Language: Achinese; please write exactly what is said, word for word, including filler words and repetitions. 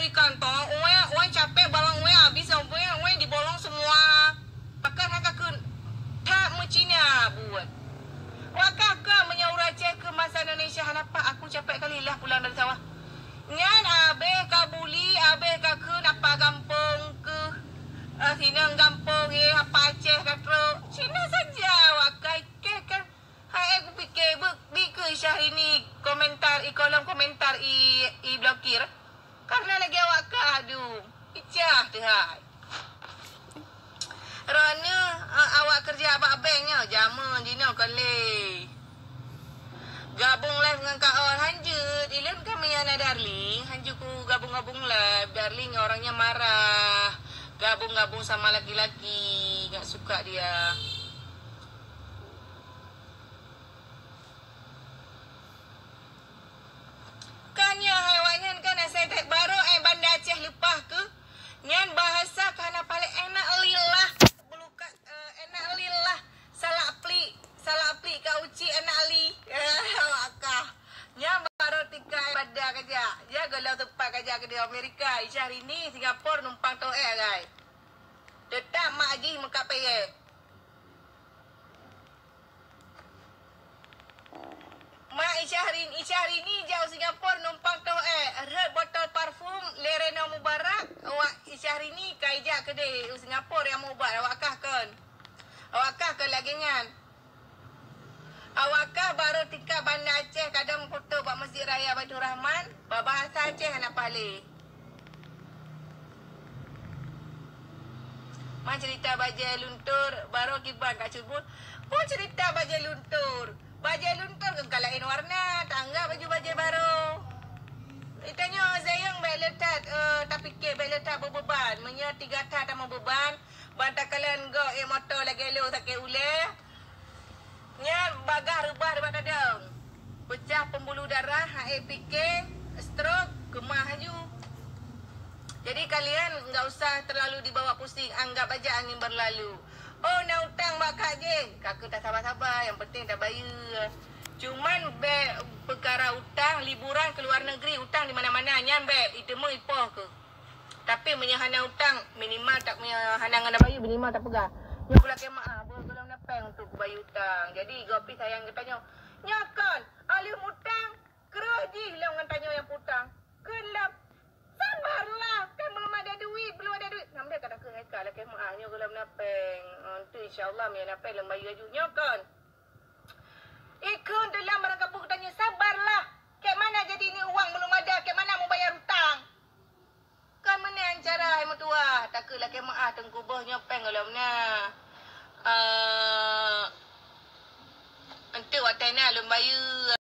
Ikan to, ueh, ueh capek barang ueh habis, ueh, ueh dibolong semua. Bahkan hana kakun tak meucina buat. Wakah ka meunyoe ureueng Aceh ke masa Indonesia hana pak, aku capek kali lah pulang dari sawah. Nyan abeh ka buli, abeh ka kheun apa gampông keuh, eh, sinong gampông, eh, apa Aceh ka trok. Cina saja wakah keh kan. Hai, eh, kupike beu, bi keu Syahrini komentar i kolom komentar i, i blokir. Karena lagi awak ka, aduh, picah tu hai. Rona, eh, awak kerja bak bank nyoe, jameun jinoe kon lé. Gabung live ngon Kak Ol, hanjeuet. Ilôn kan meunyo na Darling, hanjeuet ku gabung-gabung live. Darling orangnya marah. Gabung-gabung sama laki-laki, nggak suka dia. Kan ya, hai awak nyan kan asai that barô, eh, Banda Aceh leupah keuh. Nyan bahasa ka hana paléh, enak lillah. Beulukat, eh, enak lillah. Salak plik, salak plik ka uci anak li. Eh, awak kah. Nyan barô tingkat Banda kajak. Ya, gohlom teumpat kajak keudéh Amerika. Syahrini, Singapura, numpang toh eh, gai. Teutap mak jih meukat payet. Mak Isyahrini, Isyahrini jak u Singapura numpang toh eh, rhot botol parfum lé Reno Mubarak, awak Isyahrini ka ijak keudéh u Singapura nyang mubat, awak kah kon. Awak kah kon lagèe nyan. Awak kah barô tingkat Banda Aceh kadang foto bak Masjid Raya Baiturrahman, bak bahasa Aceh hana paléh. Man cerita bajèe luntur, barô kiban ka cubur. Peue cerita bajèe luntur? Bajèe luntur kan ka laén warna, tangga baju bajèe barô. Itanyoe Zayong bèk le that, eh, tapike, bèk le that beubeuban. Meunyoe tiga that tameubeban, ban takalon gob ék moto lagèe lôn sakét ulèe. Nyan bagah reubah bak tadong. Pecah pembuluh darah, hana ék pike, stroke, keumah laju. Jadi kalian nggak usah terlalu dibawa pusing, anggap aja angin berlalu. Oh, na utang bak kak jih, ka keuh tasaba-saba, yang penting tabayeue. Cuman bèk peukara utang, liburan ke luar negeri, utang di mana-mana, nyan bèk, iteumèe ipoh keuh. Tapi meunyoe hana utang, minimal tak, meunyoe hana ngon bayeue, minimal tapeugah, "Nyoe kulakèe meu'ah, beuh gohlom na pèng untuk kubayeue utang." Jadi gob pih sayang geutanyoe. Nyoe kon, aleuh utang, kreueh jih lom ngon tanyoe nyang peutang. Kheun lom, "Sabarlah, kan belum ada duit, belum ada duit." Nyan bèk ka takheun hai kak, lakèe meu'ah, nyoe gohlom na pèng. Oh, tu insya Allah meunyoe na pèng lom bayeue laju. Nyoe kon. Ikheun teulam barang kapeue geutanyoe, "Sabarlah. Kek mana jadi ni uang belum ada, kek mana mau bayar utang?" Kan meunan cara hai meutuah, takheun lakèe meu'ah teungku boh nyoe pèng gohlom na. Eh, enteuk watèe na lôn bayeue.